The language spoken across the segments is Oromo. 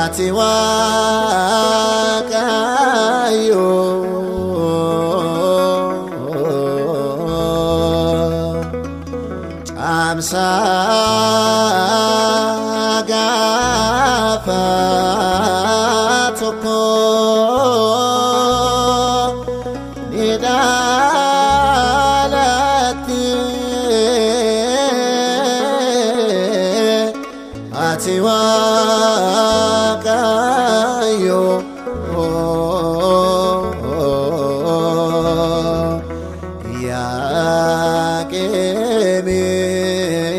Ati Waaqayyo. Caamsaa gaafa tokko ni dhalatte. Ati Waaqayyo.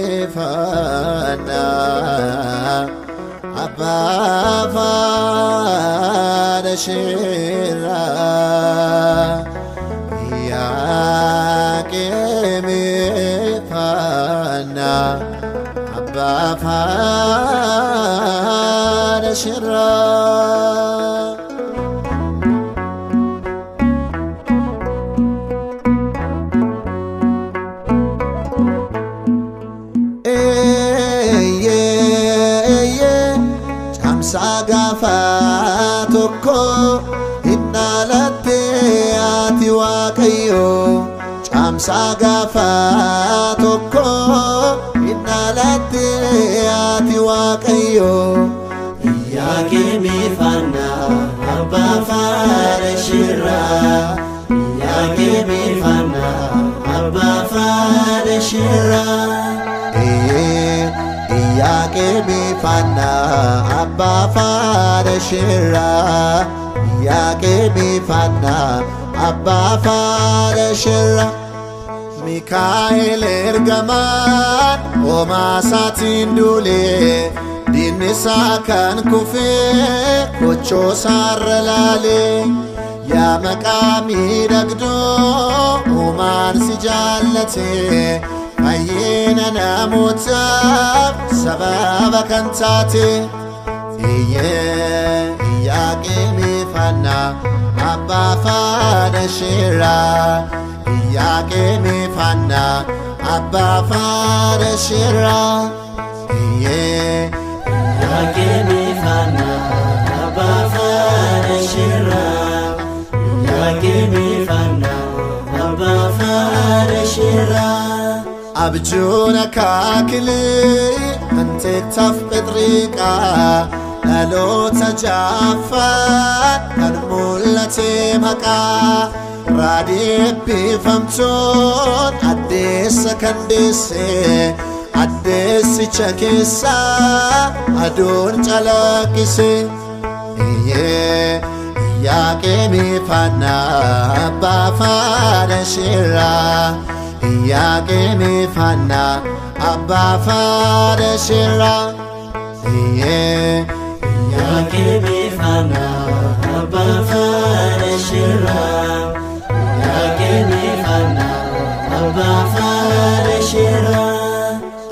Yaaqeemi faana abbaa faana shirraa. Yaaqeemi faana abbaa faana shirraa. Eeyyee, caamsaa gaafa tokko hin dhalatte ati Waaqayyo. Caamsaa gaafa tokko hin dhalatte ati Waaqayyo. Yaaqeemi faana abbaa faana shirraa. Yaaqeemi faana abbaa faana shirraa. Iyyaaqeemi faana abbaa faana shirraa. Iyyaaqeemi faana abbaa faana shirraa. Mikaa'el ergamaan homaa isaatiin duulee diinni isaa kan kufee kochoo isaarra laalee. Yaa maqaa miidhagdoo uumaan si jaallate fayyina namootaaf sababa kan taate. Iyyee, Iyyaaqeemi faana abbaa faana shirraa. Iyyaaqeemi faana abbaa faana shirraa. Iyyee. Yaaqeemi faana abbaa faana shirraa. Yaaqeemi faana abbaa faana shirraa. Abjuun akaakilee hanteektaaf phexriiqaa dhaloota jaaffaa kan mul'ate maqaa raadii eebbifamtoon addeessa kan deesse addeessicha keessaa aduun calaqqise. Iyyee, Iyyaaqeemi faana abbaa faana shirraa. Iyyaaqeemi faana abbaa faana shirraa. Iyyee. Yaaqeemi faana abbaa faana shirraa. Yaaqeemi faana abbaa faana shirraa.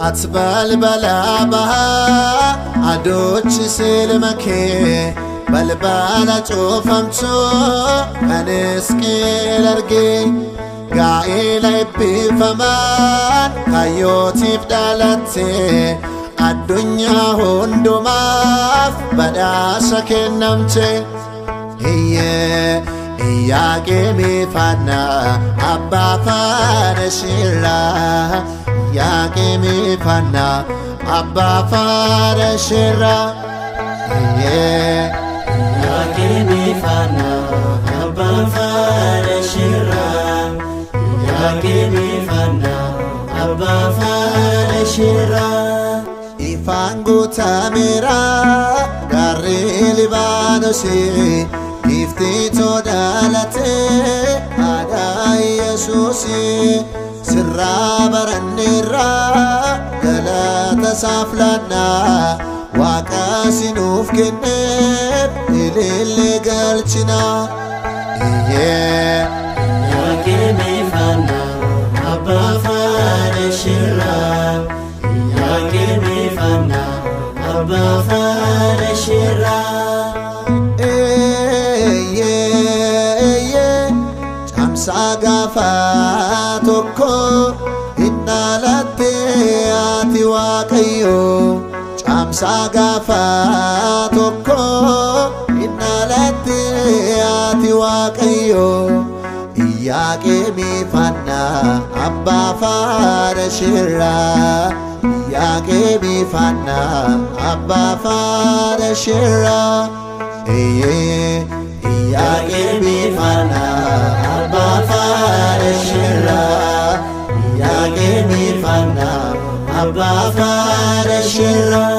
Ati balbala bahaa adoochi silma kee balbala cufamtuu kan Isqeel argee gaa'ela eebbifamaan kayyootiif dhalatte addunyaa hundumaaf badhaasa kennamte. Iyyee, Iyyaaqeemi faana abbaa faana shirraa. Iyyaaqeemi faana abbaa faana shirraa. Iyyee. Yaaqeemi faana abbaa faana shirraa. Yaaqeemi faana abbaa faana shirraa. Ifaan guutameera gaarri Libaanosii giiftiitoo dhalatee haadha Yesuusii sirraa baranneerra galata isaaf laannaa Waaqa sinuuf kenneef ilillee galchinaa. Iyyee. Yaaqeemi faana abbaa faana shirraa. Yaaqeemi faana abbaa faana shirraa. Eeyyee, caamsaa gaafa tokko hin dhalatte ati Waaqayyo. Caamsaa Caamsaa gaafa tokko innaalatti ati Waaqayyo. Iyyaaqeemii faana abbaa faana shirraa. Iyyaaqeemii faana abbaa faana shirraa. Eeyyee Iyyaaqeemii faana abbaa faana shirraa. Iyyaaqeemii faana abbaa faana shirraa.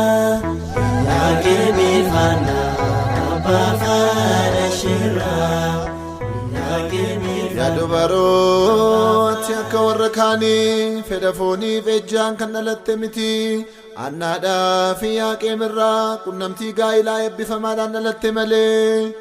Iyyaaqeemii faana abbaa faana shirraa. Iyyaaqeemii Yaa dubarooti akka warra kaanii fedha fooniif ejjaan kan dhalatte miti. Annaadhaa fi Iyyaaqeem irraa qunnamtii gaa'ilaa eebbifamaadhaan dhalatte malee.